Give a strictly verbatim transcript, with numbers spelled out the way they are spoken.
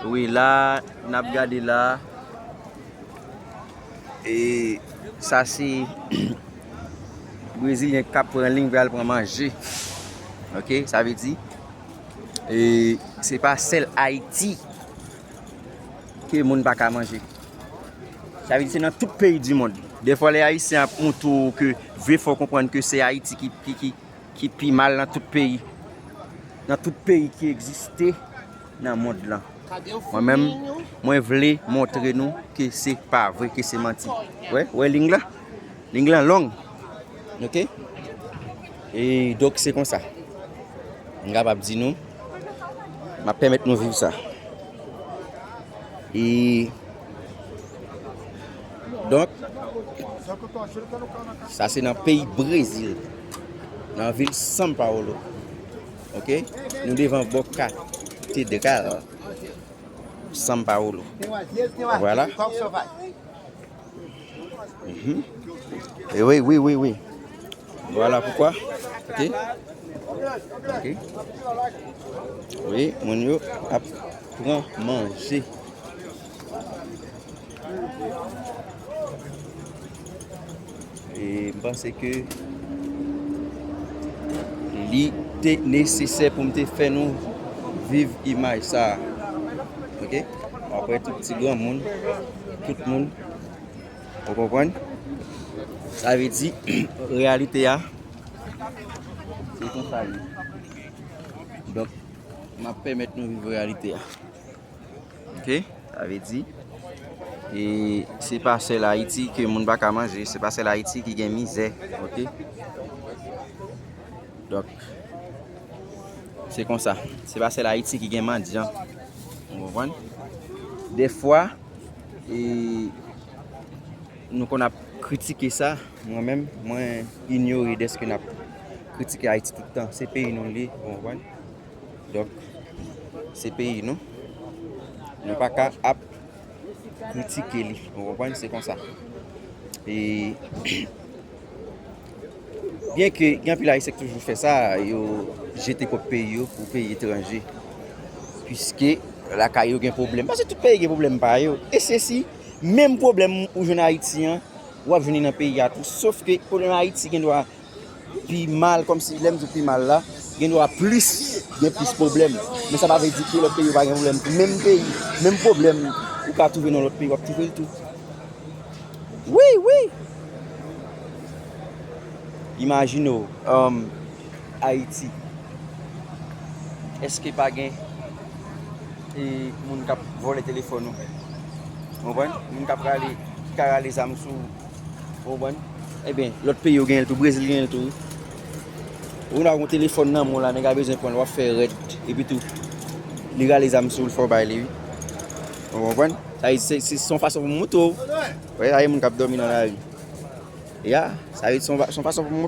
Wi, la, n ap gade la. E sa se Brezilyen k ap pran liy pral pran manje. Ok, sa vle di, e se pa sèl Ayiti ke moun pa ka manje. Sa vle di se nan tout peyi di mond. Defwa lè Ayisyen ap montre w ke vle fè w konprann ke se Ayiti ki, ki, ki, ki pi mal nan tout peyi. Nan tout peyi ki egziste nan mond lan. Mwen menm, mwen vle montre nou ke se pa vre, ke se manti. Wè, wè liy lan? Liy lan long. Ok? E donk se konsa. M kapab di nou, m ap pèmèt nou viv sa. E donk, sa se nan peyi Brezil, nan vil São Paulo. Ok? Nou devan bò katedral São Paulo. Vwala. Mhm. E wi, wi, wi, wi. Vwala poukwa. Ok. Ok. Wi, moun yo ap pran manje. E m panse ke li te nesesè pou m te fè nou viv imaj sa a. Ok? W ap wè tout ti granmoun, tout moun. Ou konprann? Sa vle di, reyalite a, se konsa l ye. Donk, m ap pèmèt nou viv reyalite a. Ok? Sa vle di, e se pa sèl Ayiti ke moun pa ka manje, se pa sèl Ayiti ki gen mizè. Ok? Donk, se konsa. Se pa sèl Ayiti ki gen mandyan. Ou konprann? Defwa, e, nou konn ap kritike sa. Mwen menm, mwen inyore dèske n ap kritike Ayiti tout tan. Se peyi nou li ye, ou konprann? Donk, se peyi nou. Nou pa ka ap kritike li. Ou konprann? Se konsa. E byenke gen anpil Ayisyen ki toujou fè sa, yo jete pwòp peyi yo pou peyi etranje. Piske lakay yo gen pwoblèm. Paske tout peyi gen pwoblèm pa yo. E se si menm pwoblèm ou jwenn Ayiti an, w ap jwenn li nan peyi a tou. Sof ke pwoblèm Ayiti gen dwa pi mal, kòmsi lè m di w pi mal la, gen dwa plis, gen plis pwoblèm. Men sa pa vle di ke lòt peyi yo pa gen pwoblèm tou. Menm peyi, menm pwoblèm ou ka twouve nan lòt peyi, w ap twouve l tou. Wi, wi. Imajine w, um, Ayiti. Èske pa gen, e, moun k ap vòlè telefòn ou? Ou konprann? Moun k ap rale, ki ka rale zam sou ou. Ou konprann? Ebyen, lòt peyi yo genyen l tou, Brezil genyen l tou, wi. Ou nan yon telefòn nan men w la, nèg la bezwen pran l, w ap fè rèd, epi tou, li rale zam sou ou, l fè w bay li, wi. Ou konprann? Sa vle di, se, se, se yon fason pou m montre w. Wè, sa gen moun k ap dòmi nan lari. Ya, sa vle di, se yon fa-, se yon fason pou m